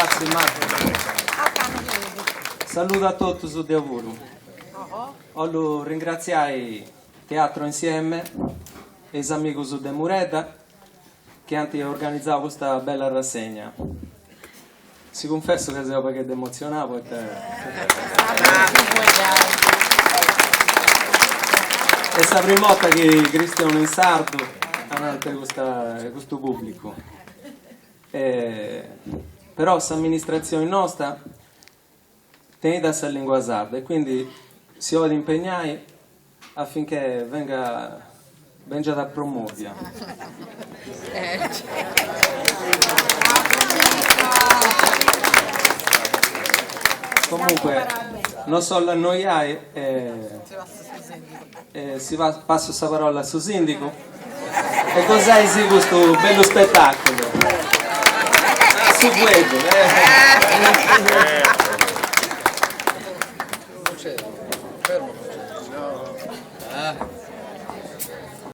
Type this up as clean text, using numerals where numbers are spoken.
Gratzie Marco. Saludu a totus deu puru. 'Ollu ringratziai Teatro Insieme e is amigus de Muredda chi ant organizau custa bella rassegna. Si cunfesso ca seu pagheddu emotzionau poita est sa prima 'orta chi chistionu in sardu ananti 'e custu pubblicu. Però s'amministratzioni nosta tenit a sa lingua sarda e quindi si 'olit impegnai affinché venga bengiat promovia. Comunque no s'ollu annoiai e e si passu sa parola a su sindigu e gosaisi custu bellu spettaculu. Su fueddu.